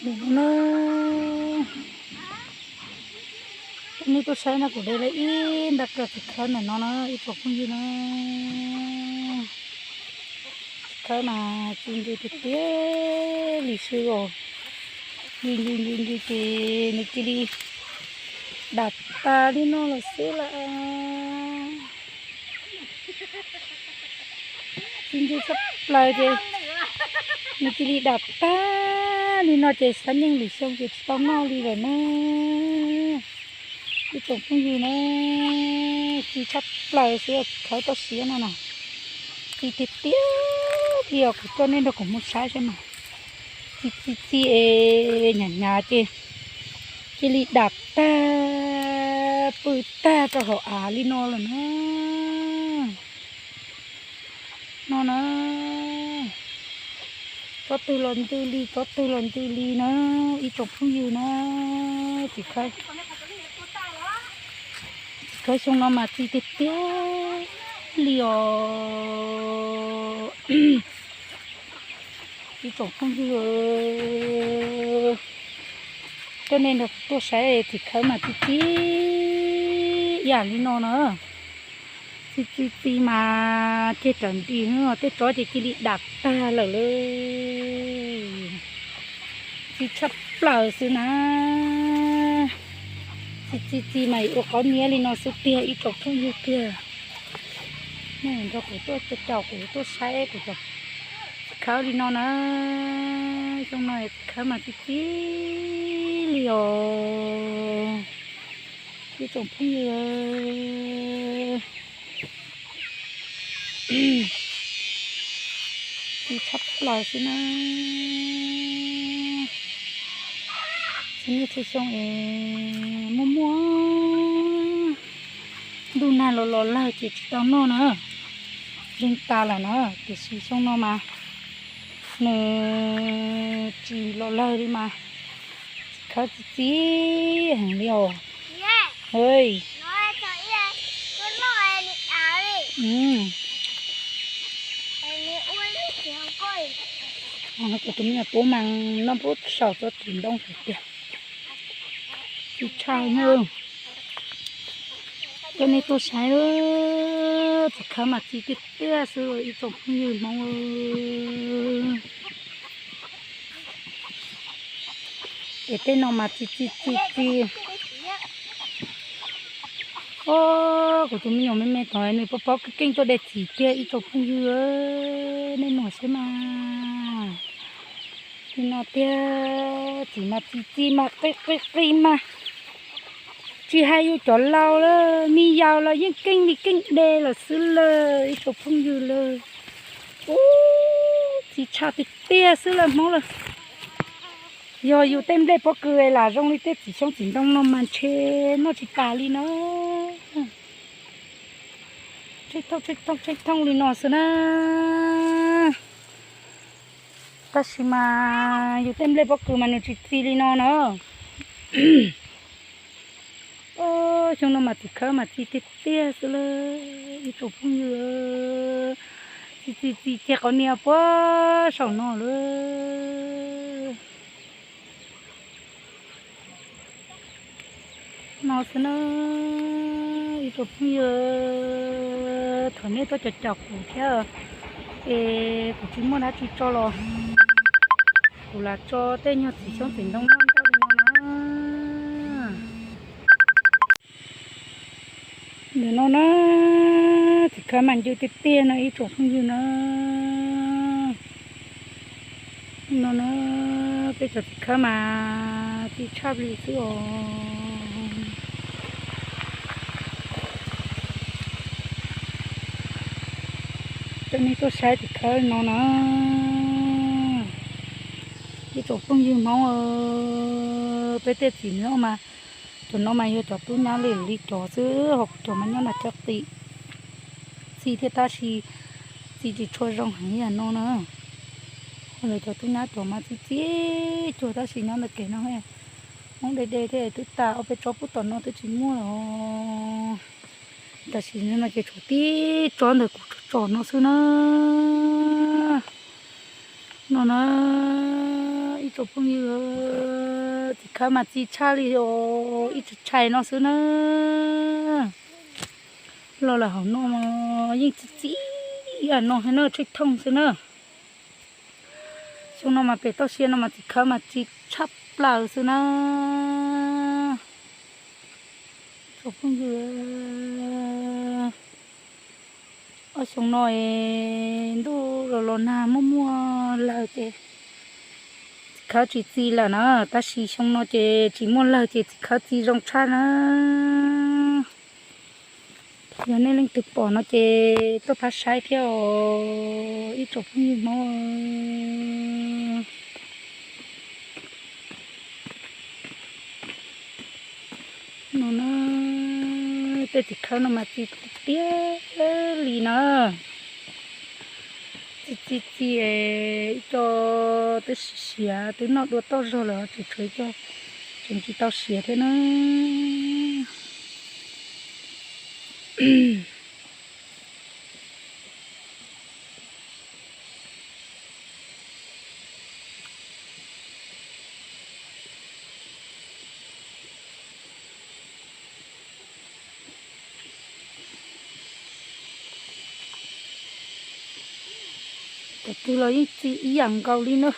Nim no na, nej tuaj saib no kuv de lawv ib nta kas txiv khawb ntawm no na ib tsoom phooj ywg na. Txiv khawb mas ci ntse tiag tiag li xwb os. Ntse ntse ntse ntse ces nws cia li dam tas li no lawm xwb lawm. Ci ntse tshaj plaws ces nws cia li dam tag li no ces xab nyeej lwm xyoo ces tsis tau noj li lawm na. Ib tsoom phooj ywg na, ci tshaj plaws xwb txiv khawb toj siab no na. Ci tiag tiag li os, kuv coj nej nrog kuv mus saib saib mas. Ci ci ci es hnyav hnyav ces cia li dam tag pw tag rau hauv av li no lawm na. No na, tsob twg los ntws li, tsob twg los ntws li na, ib tsoom phooj ywg na. Txiv khawb, txiv khawb xyoo no mas ci tiag tiag li os. Ib tsoom phooj ywg, coj nej nrog tuaj saib txiv khawb mas ci ci ib yam li no na. Ci ci ci mas ceg rawv nris, tej tsob ces cia li dam tag lawm lauj. Ci tshaj plaws xwb na. Ci ci ci mas ua qhov niab li no xwb tiag ib tsoom phooj ywg tiag. Nej nrog kuv tuaj caum kuv tuaj saib kuv cov txiv khawb li no na. Xyoo no txiv khawb mas ci ci li os. Ib tsoom phooj ywg, ci tshaj plaws xwb na. Txhua niaj txhua xyoo es muaj muaj ntuj nag los los lawg ces tsis tau noj na. Zeeg tas lawm na, tiam sis xyoo no mas nws tsis los lawg li mas txiv khawb ci ci heev li os. Kuv tus me nyuam tub mas noj pub saum tsob txiv ntoo hais tias ci tshaj na. Coj nej tuaj saib, txiv khawb mas ci tiag tiag xwb ib tsoom phooj ywg Hmoob. Es tej no mas ci ci ci ci. Os, kuv tus me nyuam me me tod nws pob pob keej keej tuaj de txiv tiag ib tsoom phooj ywg, nej mus saib mas. Li no tiag, txiv mas ci ci mas qi qi qi mas. Tsis hais yus cov laus lawm, me yaus los yeej keej li keej de lawm xwb lawm ib tsoom phooj ywg lawm. Ub, txiv tshaj tiag tiag xwb lawm Hmoob lawm. Yog yus tej nplej pob kws lam zoo li tej txiv xyoob txiv ntoo no mas ntshe noj tsis tas li na. Tsheej thooj tsheej thooj tsheej thooj li no xwb na. Tab sis mas yus tej nplej pob kws mas nws tsis txi li no na. Xyoo no mas txiv khawb mas txi tiag tiag xwb lawm ib tsoom phooj ywg. Txi txi txi ceg qhov niag puag saum no lawm. No xwb na, ib tsoom phooj ywg, thaum nej tuaj caum caum kuv thiab es kuv tsis muaj dab tsi tso los kuv lam tso tej nyuag txiv xyoob txiv ntoo noj ncauj li no na. Ntawm no na, txiv khawb mas ncw tiag tiag no ib tsoom phooj ywg na. No na, peb cov txiv khawb mas ci tshaj li xwb os. Coj nej tuaj saib txiv khawb no na. Ib tsoom phooj ywg Hmoob, peb tej txiv nyob mas, cov no mas yog cov tub nyab li li cov xwb, ho kuv cov mas nyob nram cov qis. Txi thiab tab sis txi tsis tshua zoo heev yam no na. Lawv cov tub nyab cov mas txi txi cuag tab sis nyob ntawm kev no Hmoob de de thiab twb tas ob peb tsob pub tom no twb tsis muaj los. Tam sim no ces tshuav tib tsob ntawm kuv tsom no xwb na. No na, Tsoom phooj ywg, txiv khawb mas txi tshaj li os, ib tshais no xwb na. Los lawm hauv no yeej txi txi ib yam no thiab na, tsheej thooj xwb na. Xyoo no mas pem toj siab no mas txiv khawb mas txi tshaj plaws xwb na. Tsoom phooj ywg, ob xyoo no es ntuj los los nag muaj muaj lawg ces txiv khawb tsis txi lawm na, tab sis xyoo no ces tsis muaj lawg ces txiv khawb txi zoo tshaj na. Yog nej leej twg pom no ces tuaj pab saib thiab os ib tsoom phooj ywg Hmoob. No na, tej txiv khawb no mas txi tiag tiag li na. Txi txi txi, ib co twb siav siav twb noj dua toj zog lawm, tseem tshuav ib co tseem tsis tau siav thiab na. Cov twg los yeej txi ib yam nkaus li na.